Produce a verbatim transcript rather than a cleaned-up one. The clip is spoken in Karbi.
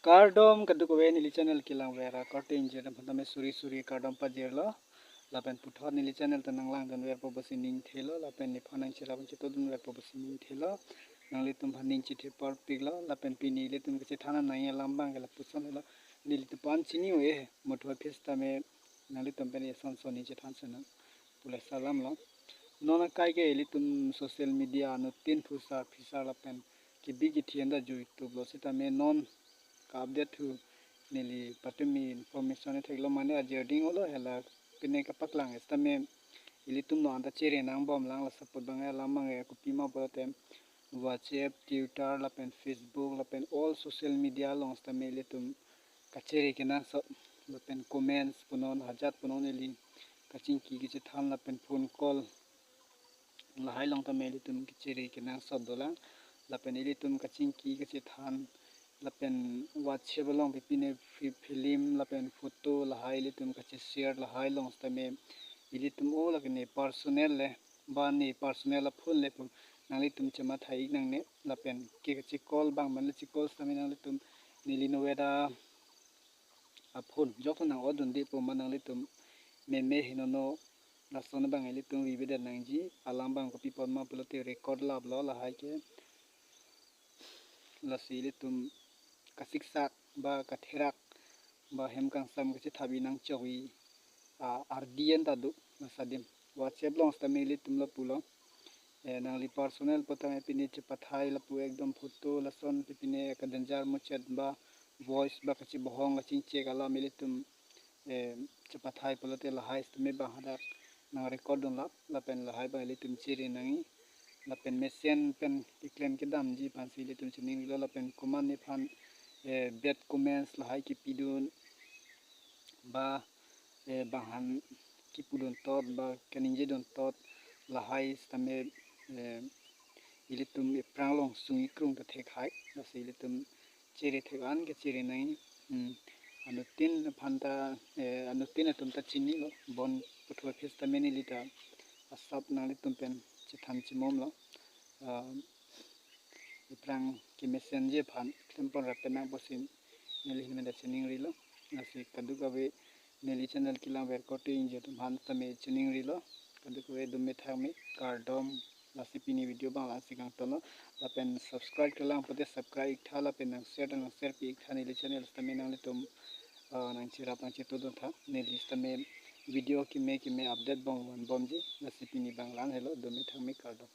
Kardom kadokave, neli channel kelang ver akorte ingjir atum aphan tame suri suri kardom pajirlo. Lapen puthot neli channel ta nanglangdun verpo pusi ning thelo, lapen nephan nangcherap chetongdun verpo pusi ning thelo. Nanglitum aphan ning chethe parpiklo, lapen pini ilitum kachethan nangji alam abang ke lapuson helo. Nelitum aphan chini-o-e, muthu aphis tame nanglitum pen eson son ning chethan senang pu laso alam lo. Non akai ke ilitum social media anuttin phusar phisar lapen kebi kethe anta jutuplo, sitame non ka-update thu neli patumi information theklo, mane ajir ding olo hela pine kapaklang, sitame ilitum non anta chere nangbomlang, laso apot abang alam abang kopi ma pulote WhatsApp, Twitter, lapen Facebook, lapen all social media along sitame ilitum kachere kenangsot, lapen comments punon, hajat punon, ili kachingki kachethan lapen phone call lahai along tame ilitum kachere kenangsot dolang. Lapen ilitum kachingki kachethan lapen WhatsApp along pipine fi-, film lapen photo lahai ilitum kache-share lahai along sitame ilitum o lake ne personal le, ba ne personal aphone le pu nanglitum chemathai-ik nangne, lapen ke kache-call abang mane che-call sitame nanglitum neli noveda aphone jok nang-odunde pu ma nanglitum meme henono lason abang ilitum vivedet nangji. Alam abang kopi apot ma pulote record laplo lahai ke. Lasi ilitum kasiksak ba katherak ba hem kangsam kachethap-i nangchok-i, ah, ardi anta do laso adim. WhatsApp along sitame ilitum lapulo. Eh, nangli personal pu tame pine chepathai lapu ekdom photo lason pipine ka danger muchet ba voice ba kachebohong kachingchek alam ilitum, eh, chepathai pulote lahai sitame abang hadak nang record dunlap, lapen lahai abang ilitum chere nangji, lapen mesen pen keklem kedamji aphansi ilitum chiningrilo, lapen komat nephan, eh, bad comments lahai kepidun ba, eh, bang han kipudun tot ba kaningjedun tot lahai sitame, eh, ilitum ephrang along sung-i krung ta thekhai, lasi ilitum chere thek-an kachere nangji. Hmm. Anuttin aphan ta, eh, anuttin atum ta chinilo, bon puthot aphis tame neli ta asap nanglitum pen chethan chimomlo. Ah, ephrang kemesenji aphan klempon rap nang pusi neli ahin pen ta chiningrilo. Lasi kadokave neli channel kelang ver akorte ingjir atum aphan tame chiningrilo. Kadokave dome thakme, kardom. Lasi pini video abang la-ansi kangtonlo. Lapen subscribe kelang pote subscribe-ik tha, lapen nang share ta nang share pi-ik tha, neli channel sitame nanglitum, ah, nangcherap nangchetongdun tha. Neli sitame video keme keme update bom vanbomji. Lasi pini abang la-an helo, dome thakme, kardom.